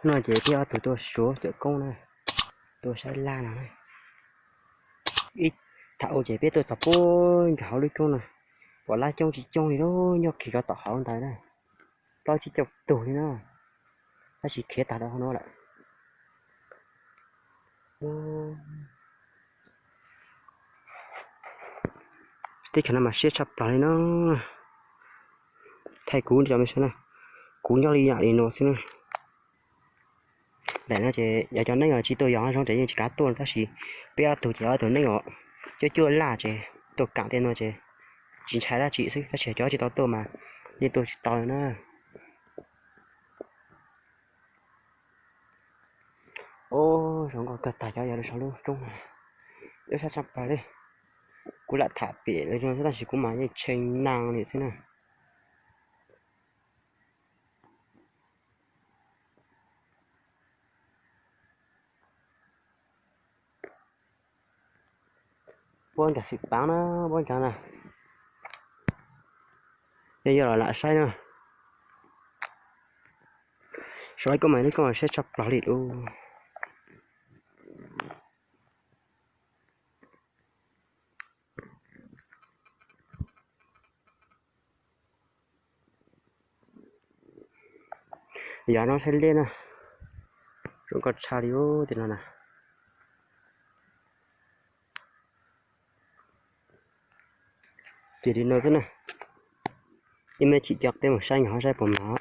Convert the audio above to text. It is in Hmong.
No ces peb ob tug tuaj suav cawm koob na, tuaj saib laj no na. Ib tham ua ces peb tuaj txog puag nram hauv lub roob no, pom laj coob tsis coob li lauj, nyob kiag rau tom hauv ntawd na, plaub tsib caug tug li na, tab sis khiav tag rau hauv no lawm. Teb chaws no mas siab tshaj plaws li no. Thaij kuv cov me saib na, kuv nyob li yam li no xwb na. Ntawm no ces yog cov neeg uas tsis tuaj yos zoo ces yeej tsis kav tuaj, tab sis peb ob tug ces ob tug neeg uas cuaj cuaj laj ces tuaj kam tej no ces tsis ntshai dab tsi xwb, tab sis cov tsis tau tuaj mas yeej tuaj tsis tau li na. Ub, zoo nkauj kawg tag, cov yog lub saum lub roob no, ib sab tshaj plaws li. Kuv lam tham pem los zoo xwb tab sis kuv mas yeej tshee nag li xwb na. Puab ncaag xwm paav na, puab ncaag na. Yog yog los lam saib na. Saib koj mas lub koj siab tshaj plaws li lauj. Yog no saib liab na, zoo nkauj tshaj li ub tej no na. Ces li no xwb na, ib me chim coj peb mus saib nyuam qhuav saib puas mas.